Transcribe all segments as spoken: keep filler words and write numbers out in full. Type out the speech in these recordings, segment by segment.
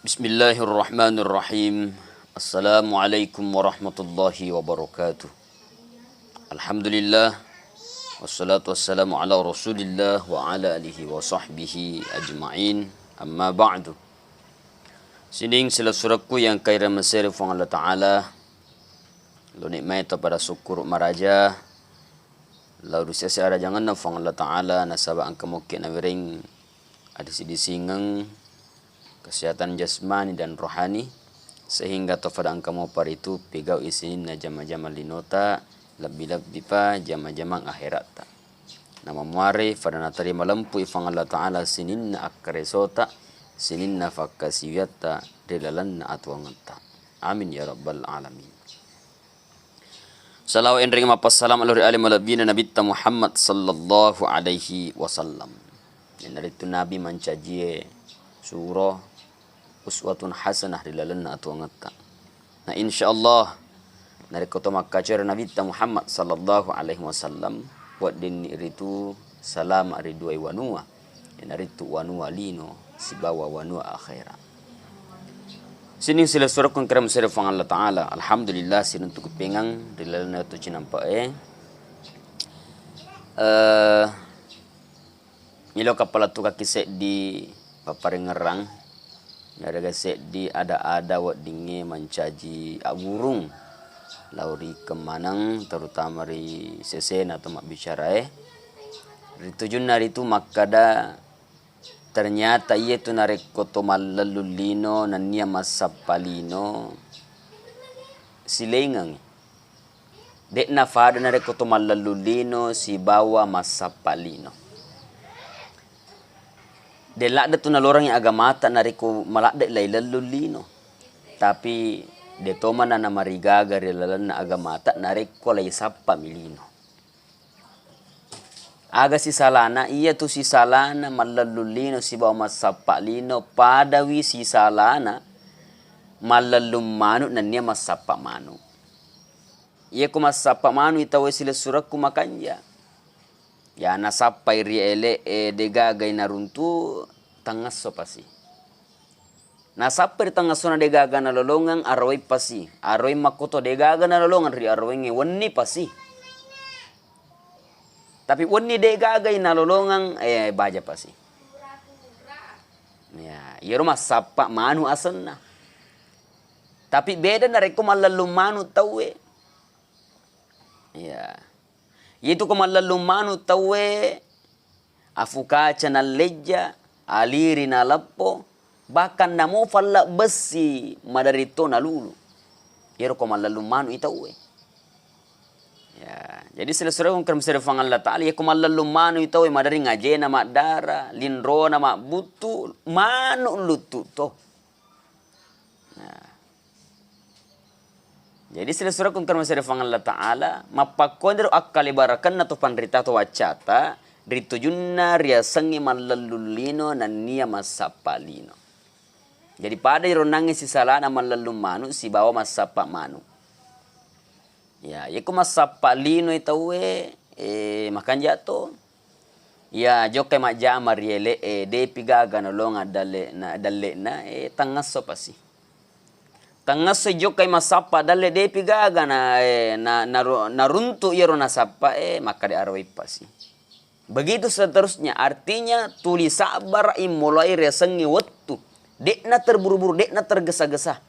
Bismillahirrahmanirrahim. Assalamualaikum warahmatullahi wabarakatuh. Alhamdulillah. Wassalatu wassalamu ala Rasulillah wa ala alihi wa sahbihi ajma'in. Amma ba'du. Sining silessurekku yang kaira mesere Fuang Allah Ta'ala. Lo nikmai to pada sukkuru maraja. Lao ri sese arajangenna Fuang Allah Ta'ala, nasaba engka mokke nawereng adisi-disingeng kesehatan jasmani dan rohani, sehingga to fada engka mopa ritu pegau i sininna jama-jamang linota, lebbi-lebbi pa jama-jamang akheratta. Namamuare fada natarima lempu i Fuang Allah Ta'ala sininna akkaresota, sininna fakkasiwiatta ri lalenna atuangetta. Amin ya rabbal alamin. Salawa enreng mappassalama lao ri ale malebbina Nabitta Muhammad sallallahu alaihi wasallam. Iyanaritu Nabi mancajie suro uswatun hasanah ri lalenna atuangetta. Na insyaallah, narekko to makkacoero Nabitta Muhammad sallallahu alaihi wasallam, weddinni ritu salama ri duai wanua, iyanaritu wanua lino sibawa wanua akhera. Sining silessurekku engkara mesere Fuang Allah Ta'ala. Alhamdulillah, siruntu kupengang ri lalenna wettu cinampe'e. Eh, Melo kappalettukakki seddi papparengngerang, yarega seddi ada-ada weddingnge mancaji aggurung lao ri ikeng maneng, terutama ri sesena to mabbicarae. Ritujunna ritu makkada, ternyata iyetu narekko to mallellung lino nennia massappa lino, silaingengngi. De'na fada narekko to mallellung lino sibawa massappa lino. De' ladde' tu nalorengngi agamata narekko maladde' lailellung lino. Tapi de' tomana namarigaga ri lalenna agamata narekko laisappami lino. Aga sisalana? Iyatu sisalana mallellung lino sibawa massappa lino padawi sisalana mallellung manu nennia massappa manu. Iyako massappa manui tauwe silessurekku makanja. Ya nasappai ri ele'e de'gagai naruntu, tangngesso pasi. Nasappai ri tangngessona de'gaga nalolongeng, arowai pasi. Arowai makkoto de'gaga nalolongeng ri arowengnge, wenni pasi. Tapi wenni de'gagai nalolongeng, eh, baja pasi. Ya, iyaro massappa manu asenna. Tapi beda narekko mallellung manu tauwe. Iya. Iyatu ko mallellung manu tauwe, afu kaca nallejja, aliri naleppo, bahkan namo falla bessi maderri to nalulu. Iyaro ko mallellung manu i tauwe. Ya, jadi silessureng engka mesere Fuang Allah Ta'ala, iyako mallellung manu i tauwe maderri ngajena maddara, linrona mabbuttu, manu luttu to. Nah. Jadi silessurekku engka mesere Fuang Allah Ta'ala, mappakkuaniro akkalibarakenna to panrita to waccata, ritujunna riasengnge mallellung lino nennia massappa lino. Jadi pada ironnangnge sisalana mallellung manu sibawa massappa manu. Ya, iyako massappa lino i tauwe, eh, makanja to. Iya, jokkai majjama ri ele'e, de'pi gaga nalolongeng dalle'na, dalle'na, eh, tangngesso pasi. Tangngesso jokkai massappa dalle, de'pi gaga na, eh, na, naru-, naruntu iyaro nasappa, eh, makkada arowai pasi. Begitu seterusnya, artinya tuli sabbara'i mulai riasengnge wettu. De'na terburu-buru, de'na tergesa-gesa.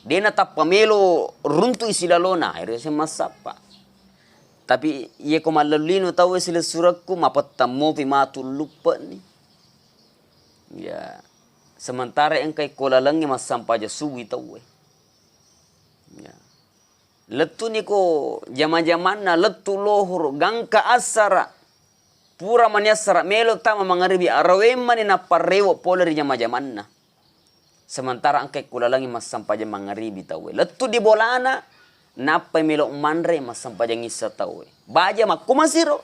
De'na tappa melo runtu'i silalona, ero yaseng massappa. Tapi iyako mallellung lino tauwe silessurekku, mapettang mopi matu luppe'ni. Ya. Sementara engkai ko lalengnge massampajang subuh tauwe. Ya. Lettuni ko jama-jamanna, lettu lohoro, gangka assara. Pura mani assara, melo tama mangaribi, araweng mani nappa rewe pole ri jama-jamanna. Sementara engkai ko lalengnge massampajang mangaribi tauwe. Lettu di bolana, nappai melo manre massampajang issa tauwe. Baja makkumasiro.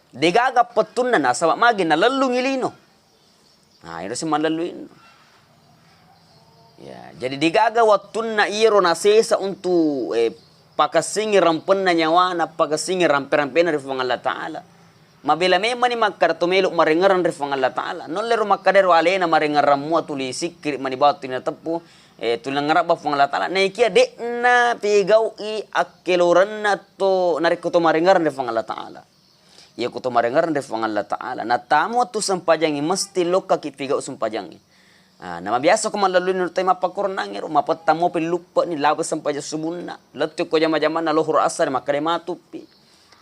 De'gaga pettunna nasaba magi nalellungi lino. Nah, ero si mallelluinna. Ya, jadi de'gaga wettunna iyaro nasesa untu, eh, pakessingi rampenna nyawana, pakessingi rampe-rampena ri Fuang Allah Ta'ala. Mabela memani makkada to melo marengereng ri Fuang Allah Ta'ala. Nollero makkada ro alena marengereng mua tuli sikkiri mani bawang tuli nateppu, eh, tuli nangngarabba Fuang Allah Ta'ala. Naikia de'na pegau'i akkelorenna to narekko to marengereng ri Fuang Allah Ta'ala. Iya ko to marengereng ri Fuang Allah Ta'ala. Nattama wettu sempajangnge mesti lokkaki pigau sempajangnge. Ah, namabiasa ko mallellui nurtai mappakornangngero, mapettang mopi luppe'ni laba sempajang subunna. Lettu ko jama-jamanna lohoro asare makkeda matuppi.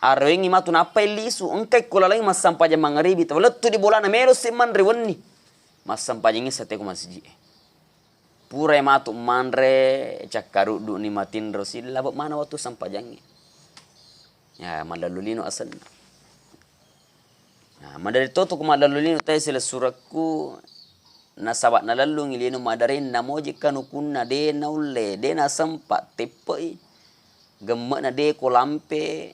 Aroengngi matu nappai lisu, engkai ko lalengngi massempajang mangaribi, tawa lettu di bolana melo si manre wenni. Massempajangngi sate ko masiji e. Purai matu manre, cakkaruddu'ni matinro, sillabe mana wettu sempajangnge. Ya, mallellu lino asenna. Nah, maderri to tu ku mallellu lino tai silessurekku, nasaba nalellungi lino maderri namoji kanukunna de naulle, de nasempa teppe'i. Gemme'na de ko lampe,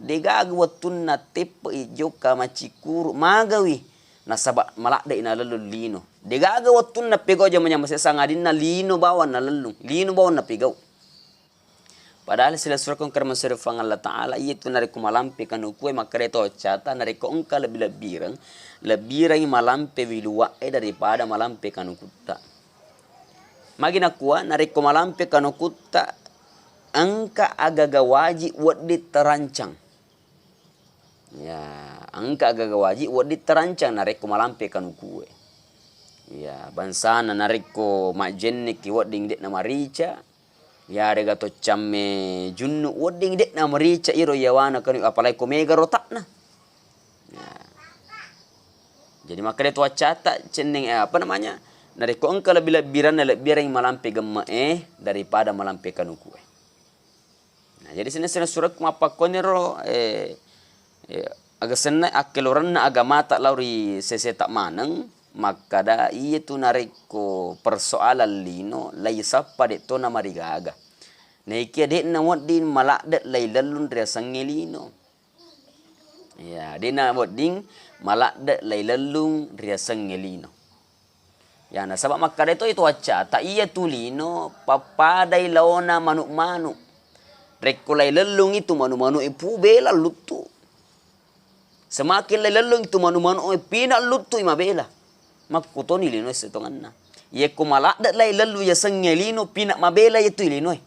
de gaga wettunna teppe'i jokka macikkuru magawi, nasaba maladde'i nalellung lino. De gaga wettunna pegau jama-jama sesa sangadinna lino bawang nalellung, lino bawang napegau. Padahal silessurekku engka ri Fuang Allah Ta'ala, iyatu narekko malampe kanukue, makkeda to accata, narekko engka lebbi-lebbireng, lebbirengngi malampe wiluwa'e daripada malampe kanukutta. Magi nakua, narekko malampe kanukutta, engka agaga waji wedding terancang. Ya, engka agaga waji wedding terancang narekko malampe kanukue. Ya, bangsana narekko majjenneki wedding de'na marica, yarega to camme junnu wedding de'na marica iro yawana kanu, apalagi ko mega rotakna. Ya. Jadi makkeda to accata cenneng, eh, apa namanya? Narekko engka lebbi-lebbiranna, lebbirengngi malampe gemme'e daripada malampe kanukue. Nah, jadi sining-sining surekku mappakkuaniro, eh, eh, aga senna akkelorenna agamata lao ri seseta maneng, makkada iyatu narekko persoalan lino, laisappa de to namarigaga. Naikia de'na wedding maladde lailellung riasengnge lino. Ya, de'na wedding maladde lailellung riasengnge lino. Ya, nasaba makkada to itu accata, iyatu lino pappadai laona manu-manu. Rekko lailellungi tu manu-manu e pu bela luttu. Semakin lailellungi tu manu-manu e pina luttu i mabela. Makkutoni lino e setonganna. Yekko maladde lailellu yasengnge lino pina mabela yetu lino e.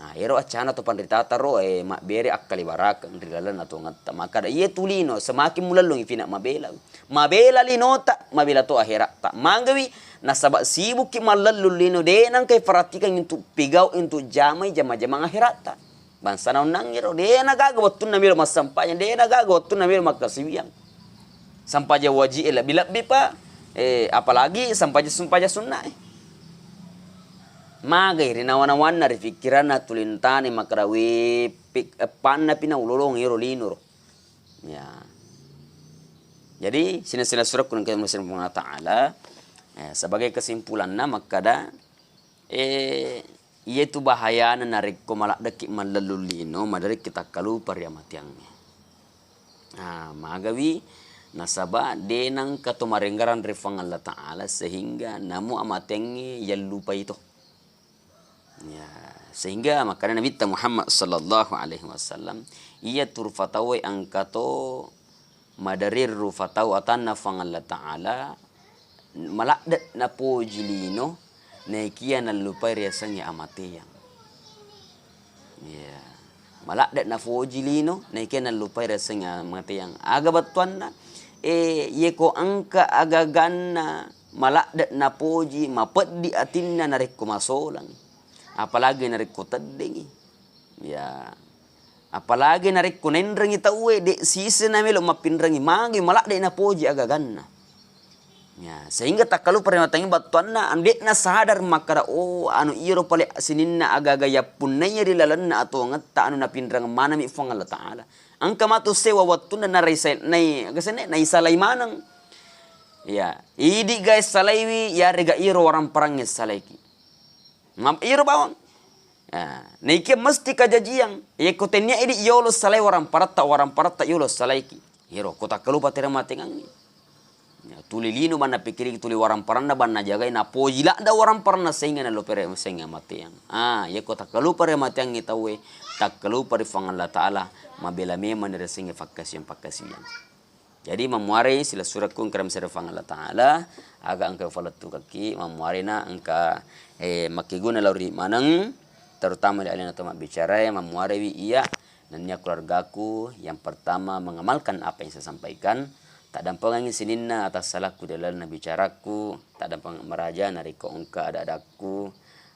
Nah, ero accana to panritata ro, eh, mabbere akkalibarakeng ri lalenna tongetta. Makkada, iye tu lino, semakin mulellungi fina mabela. Mabela linota, mabela to akheratta. Magawi, nasaba sibukki mallellung lino, de nangka iperhatikan untuk pigau, untuk jamai jama-jamang akheratta. Bangsana onnangngero, de nagaga wettunna melo massempajang, de nagaga wettunna melo makkasiwiang. Sampajang waji'e lebbi-lebbi pa, eh, apalagi sampajang-sampajang sunnae. Magai ri nawa-nawanna ri fikkiranna tuli ntane makkeda, "We, pik-, eppanna pi naulolong ero lino ro." Ya. Jadi, sina-sina surekku nengka Puang Allah Ta'ala, eh, sebagai kesimpulanna makkeda, Eh, iyetu bahayana narekko maladdeki mallellung lino, maderri takkalupa ri amateangnge. Ah, magawi nasaba de nengka to marengerang ri Puang Allah Ta'ala sehingga namo amateangnge yallupai to. Ya, sehingga makkada Nabitta Muhammad sallallahu alaihi wasallam, iyatu rufa tauwe engka to maderri rufa tau atanna Puang Allah Ta'ala, maladde napoji lino, naikia nallupai riasengnge amateang. Iya. Maladde napoji lino, naikia nallupai riasengnge amateang. Aga bettuanna? Eh, yeko engka agaganna maladde napoji, mapeddi atinna narekko masolang. Apalagi narekko teddengi. Ya. Apalagi narekko naenrengi tauwe, de siseng namelo mappinrengi, magi maladde napoji agaganna. Ya, sehingga takkalupa ri amateangnge battuanna, anu de nasadar makkada, "Oh, anu iyaro pale sininna agaga yappunnai ri lalenna atuwongetta anu napinreng manami Puang Allah Ta'ala." Engka matu sewa wettunna naraisa-, nai-, aga senna, naisalai maneng. Ya, idi ga salaiwi, yarega iyaro waramparangnge salaiki. Mam-, iyaro bawang. Ah, naikia mesti kajajiang. Yekko tennia idi yolo salai waramparatta, waramparatta yolo salaiki. Iyaro ko takkalupa tera matengangngi. Ya, tuli lino banna pikkiriki, tuli waramparanna banna jagai, napoji ladda waramparanna, sengnge nalopere, sengnge amateang. Ah, yeko takkalupa ri amateangnge tauwe, takkalupa ri Puang Allah Ta'ala, mabela memang ri sengnge fakkasiwiang-fakkasiwiang. Jadi, mammuarei silessurekku engka ri Puang Allah Ta'ala, aga engka ufalettukekki, mammuarena engka, eh, makkeguna lao ri maneng, terutama ri alena to mabbicarae, mammuarewi iya, nennia keluargaku yang pertama mengamalkan apa yang saya sampaikan, taddampengengngi sininna atas salahku ri lalenna bicaraku, taddampengeng maraja narekko engka ada-adakku,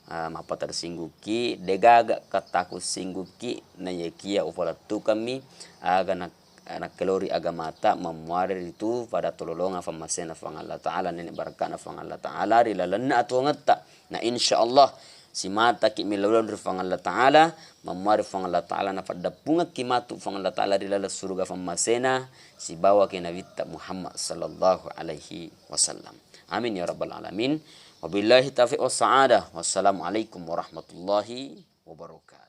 ah, mappatersinggukki, degaga kattaku singgukki, naiyakia ufalettukammi, aga nak-, nakkelori agamata, mammuare ritu pada tololongang fammasena Puang Allah Ta'ala, nene barakana Puang Allah Ta'ala ri lalenna atuwongetta. Na insya Allah, simataki mellau ri Puang Allah Ta'ala, mammuare Puang Allah Ta'ala, napaddeppungekki matu Puang Allah Ta'ala ri laleng suruga fammasena, sibawaki Nabitta Muhammad sallallahu alaihi wasallam. Amin ya rabbal alamin. Wabillahi taufiq was sa'adah. Wassalamualaikum warahmatullahi wabarakatuh.